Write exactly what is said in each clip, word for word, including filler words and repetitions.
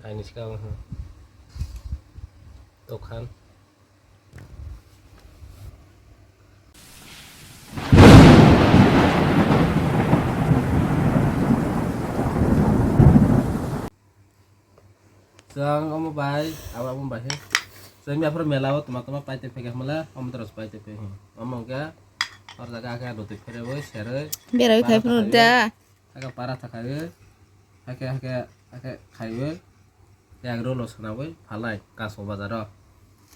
Aini sika, hmm. Tokhan. Chwng omo bai, abo omo bai he. Chwng ya phuru mela o toma toma pai te phege hmala, omo doro pai te phege. Omo hwnkhe, or jaga khe roti pherewi, serwi. Berai khai phuru da. Hake para thakaiwi, hake, hake, hake khaiwi, egg roll o swnawi phalai kaso bazaro.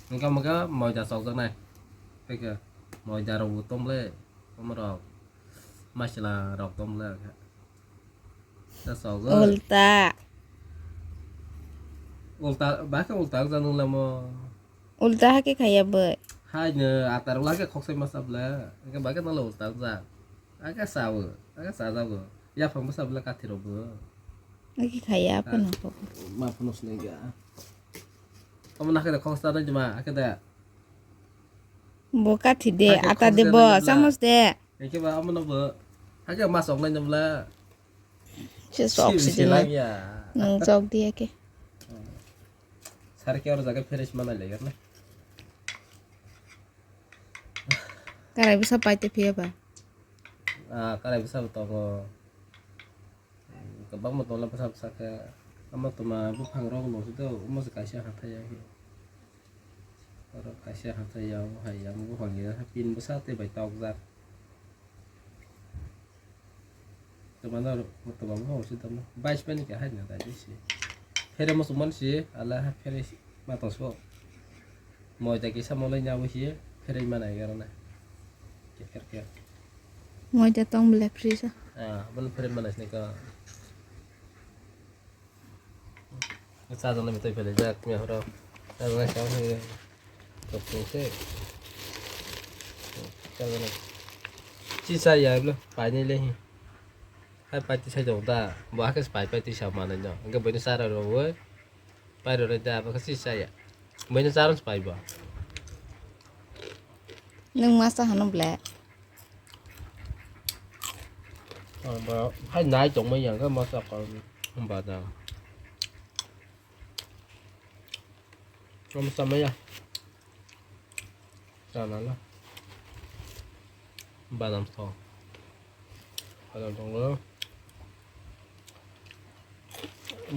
Hwnkhe omo khe moida chokjaknai. Hake moida rok bo tongble, omorok masala rok tongble hake. Ta chokjak. Ulta. Ulta, ba khe ulta wngkha nung lamo. Ulta hake khaiya bai. Hai no, atar ula hake khoksai masa bla. Hake ba khe nolo ulta wngkha. Ake sao, ake sajago. Yaphang bwsa bwla kathi rok bo. Ake khaya phano kok. Ma phano sinai ga. Omo nakhe de khoksa nai juma, ake da. Bo kathi de, ake ata de khoksa bo, nai juma. Chamos de. Eke ba omo no bo. Ake ma sok nai jumla. Se sok si de. Nang sok di ake. Sar ke or jaga fresh mana le gar na. Karai bwsa pai te phiya ba. Ah, karai bwsa bo tongo. Kwbangma tongla bwsa bwsa khe. Omo toma buphang rok no sito, omo se kaisa hathai ya khe. Oro kaisa hathai ya, o hai ya, buphang ya, pin bwsa tei bai tokjak. Toma no, toma bo hor si tamo. Bais pai ni khe hai na dai si. Phere mo suman si, ala ha phere si. Ma tong so. Moida kisa molai nya bo si, phere mana ya rana. Ker ker ker. Moida tong bele fridge o. Ah, bon phere mana sini ka. Chajaknai mwtai phelaijak, mia horo. Chajaknai chao se. Topung se. Chajaknai. Chi cha ya bwle, painai le hi. Hai pai tisai tongo da. Bo hakhe se pai pai tisa manai no. Hwnkhe buino chara rwui. Pai rwnai da, abo khe chi cha ya. Buino chara se pai bo. Nwng ma cha hano bwle? Abo hai nai tongmani ya, hwnkhe ma cha kha, hwnba da. Chom cha maya. Chana la. Badam tho. Badam tongo.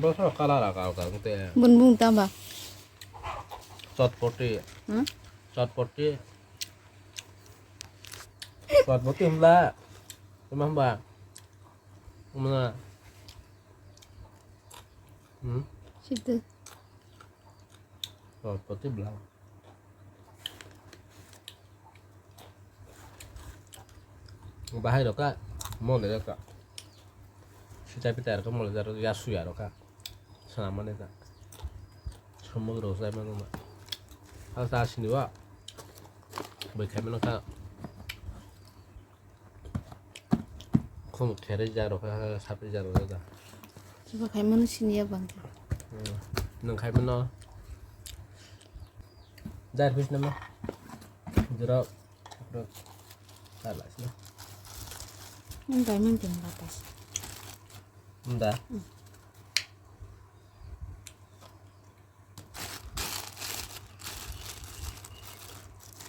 Bo sa kala ra kal kal te. Bun bung tamba. Chotpoti. Hmm? Chotpoti. Chotpoti hwnba. Hwnba hwnba. Hwnba. Hmm? Situ. Chotpoti bla. Bahai rok ka, mole rok ka. Sita pita rok ka, mole rok ya suya rok ka. Sana mane ka. Somodro sai mano ma. Hal ta sini wa. Bai khai mano ka. Khum khere ja rok ka, sapi ja rok ka. Kiba khai mano sini ya bang. Hmm. Nung khai mano. Jar pis nama. Jero. Bro. Salah sih. Nang bai mungkin batas. Nda. Hmm.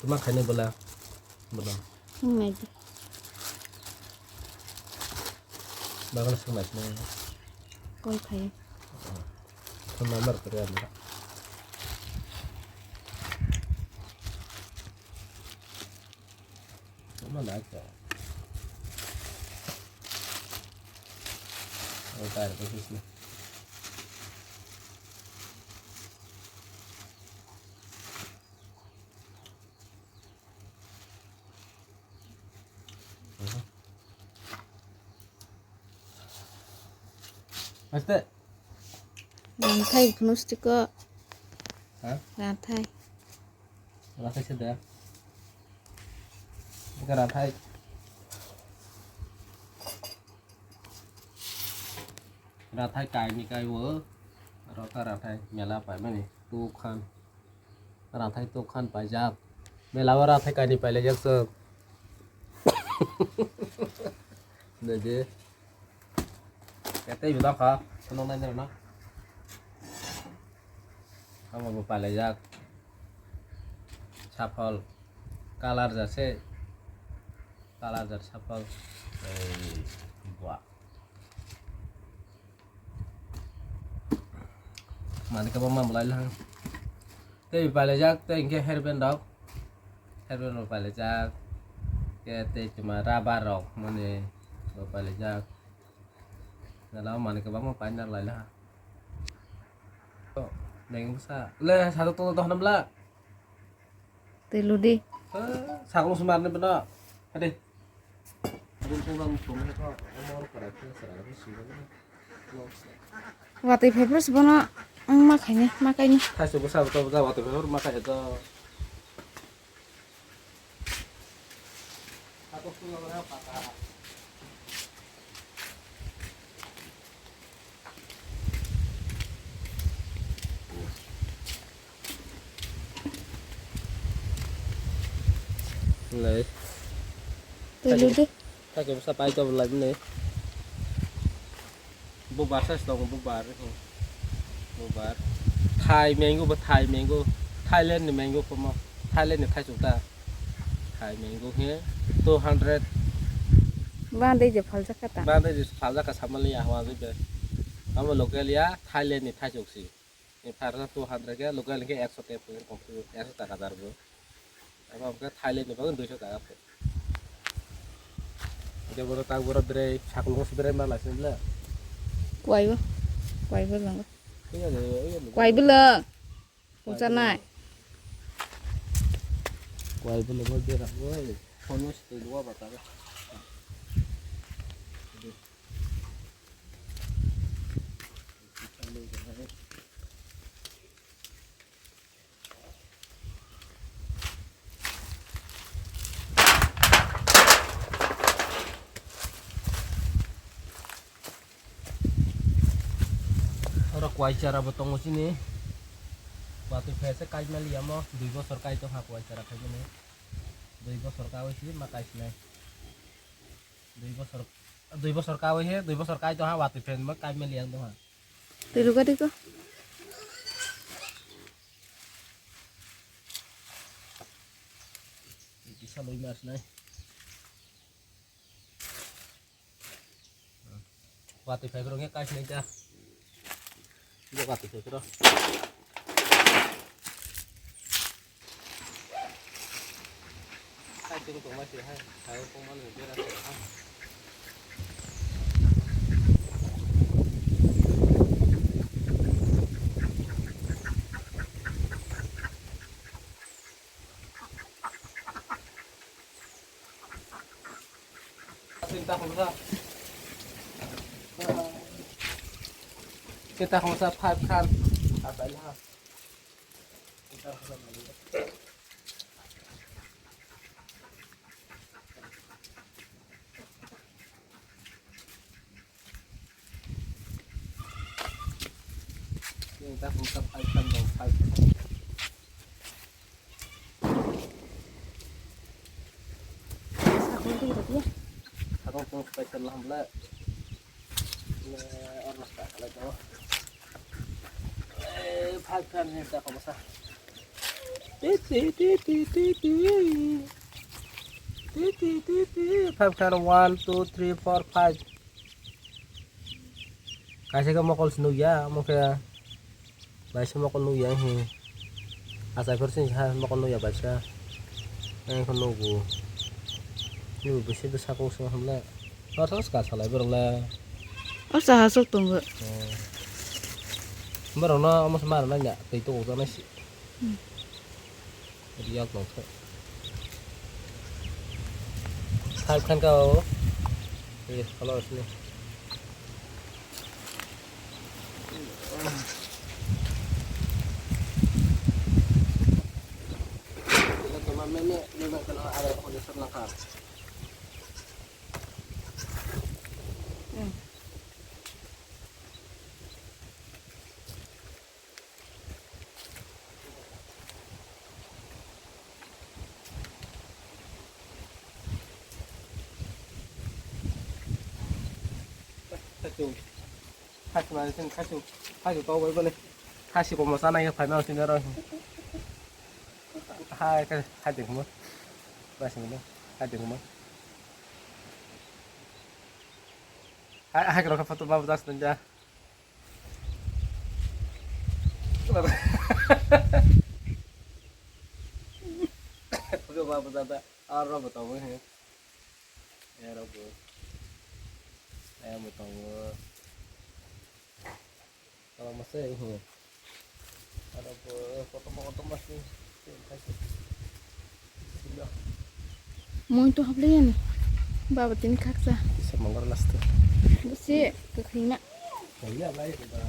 Tuma khaini bela. Bela. Nang nai di. Bagala sang nai sini. Kol khai. Tuma mar kare amra. Mana aja. Oh, tayar ko sisna. Aste. Ranthai phunustiko. Ha? Ranthai. Rathai se da. Ika rathai. Rathai kaini kai wo. Rota rathai mela pai mani. Tu khan. Rathai tu khan paijak. Mela wo rathai kaini pailai jak se. Nede. Kete bida kha. Sono nai nero na. Omo bo palaijak. Saphol. Kalar jase. Kalar jar saphol. Ei, bua. Mani kabo ma bolai lang. Tei palaijak, tei hingke hairband rok. Hairband rok palaijak. Ke tei tuma rubber rok mani bo palaijak. Nala mani kabo ma paina lai lang. Neng sa. Le, sa to to to hanam la. Tei ludi. Saklo sumarni beno. Hadi. Watwi phaiphuru se bono wng ma khaini, ma kaini. Thaisu bwsa bwsa bwsa watwi phaiphuru ma khaija to. Lai. Tei ludi. Thake bwsa pai to lai ne. Bubar sa tongo, bubar. Bubar. Thai mango bo, Thai mango. Thailand ni mango komo. Thailand ni thaichuk ta. Thai mango he two hundred. Bandai je phaljak kha ta. Bandai je phaljak kha samali ya hwa je be. Amo local ya Thailand ni thaichuk si. Ni pharsa two hundred ke local ke ekso te pung kong ekso taka dar bo. Abo ke Thailand ni bagwi duiso taka pung. Ke boro tak boro bere sakung se bere ma lasin le. Kwai bo. Kwai bo lang. Iya le, iya le. Kwai bo lang. Uchanai. Kwai bo le mo bera woi. Phone se dua bata. Oro kwai chara bo tongo chini. Watwi phai se kaima liya mo, dui bosor kai tongkha kwai chara khaimani. Dui bosor kawi si ma kai sinai. Dui bosor, dui bosor kawi he, dui bosor kai tongkha watwi phai ma kaima liya tongkha. Twi rwgadi ko. Kisa loi mas nai. Watwi phai phuru khe kaisa nai ta. Bo watwi phai phuru. Kaisa tong ma se hai, hai tong ma nang bera se hai. Sita khumsa. Sita khumsa five khan. Atai ha. Sita khumsa five khan dong, five khan. Sakol twi rwdi ya. Sakol twi special lah, bla. Le, orna sa kala to. Eh, five khan ni ta ko sa. Ti, ti, ti. Ti, ti, ti, ti. Five khan, one, two, three, four, five. Kaisa khe mokol se nukya, omo khe baisa mokol nukya, he. Achai phor sini ha mokol nukya baisa. Ang khe nugo. Nini bwsai bwsakung se hamle. Norok ka salai borok le. O saha sok tongo. Oh. Borok no omo se mar nanya, tei to ujak nai si. Hmm. Riyak nongkhe. Five khan ka o. Yes, hello, sini. Khaichuk, khaichuk nai, khaichuk, khaichuk tau bai bole. Khasi komo sana ya phaima sini ro. Hai ka hai ding mo. Ba sini mo. Hai ding mo. Hai hai ka photo ba das nja. Photo ba da da. Aro ba tawo he. Aro bo. Aya mo tawo. Tala masa ya, hmm. Ada apa, kotor, kotor masih. Mui tu hable ya ni. Baba tin khaksa. Bisa manggar last tu. Besi kekhina. Ya, ya, baik, udah.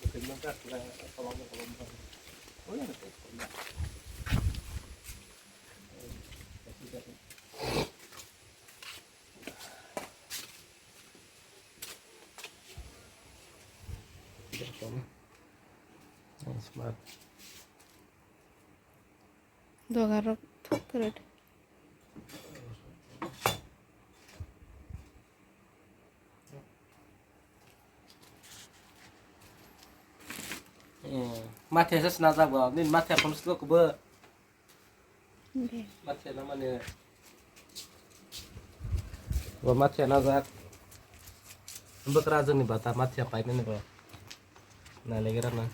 Kekhina kan, udah, tolong, tolong, tolong. Oh, ya, betul. Smart. Doga rok thok kwrwt. Eh, mathe se snajak bo, nini mathe phone slo kubo. Mathiya na mani. Bo mathiya na jak. Bwkra jwkni bata mathiya paimani bo. Nailegra na.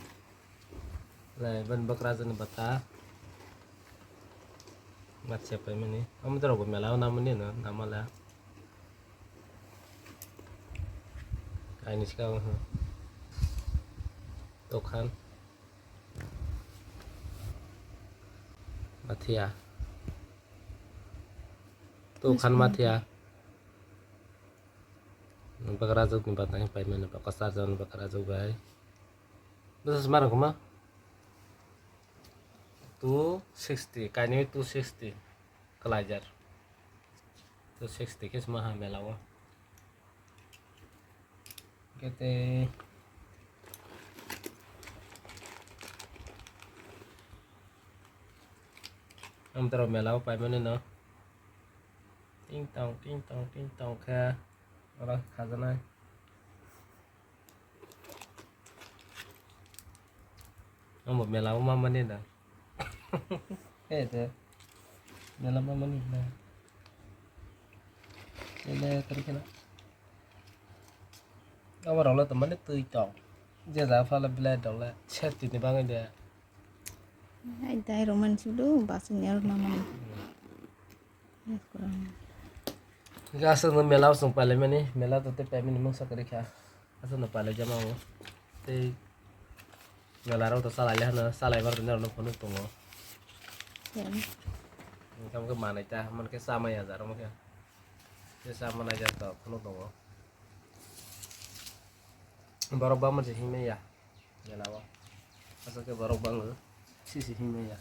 Lai ban bwkra jwkni bata. Mathiya paimani. Amtwrok bo mela o namani no namala. Aini sika o. Tokhan. Mathiya. Tu khan mathiya. Bakrajwk ni batang paimani baka charjon bakrajwk bai. Bwsas marang kuma? Two sixty, kainwi two sixty. Kalajar. Two sixty khe sma ha mela o. Kete. Amtwrok mela o paimani no. Ting tong, ting tong, ting tong khe. Oro khajanai. Ambo mela o mamani da. Eh, te. Mela mamani da. Ele kari kena. Abo rok le to mani twi tong. Je ja phala belai dong le safety ni bagwi de. Ai dai rok mani sibdo basing er mamani. Yes, kurang. Ga aswk no mela o chwng palai mani, mela to tei paimani mungsa kwrwi kha. Aswk no palai jama o. Tei mela rok to chalai le hano, chalai bar norok no phunuk tongo. Yan. Tamo khe manai ta, man khe chamai ya jaro khe. Tei cha manai jak to phunuk tongo. Borok bangma se himya ya. Mela o. Aswk khe borok bango. Sisi himya ya.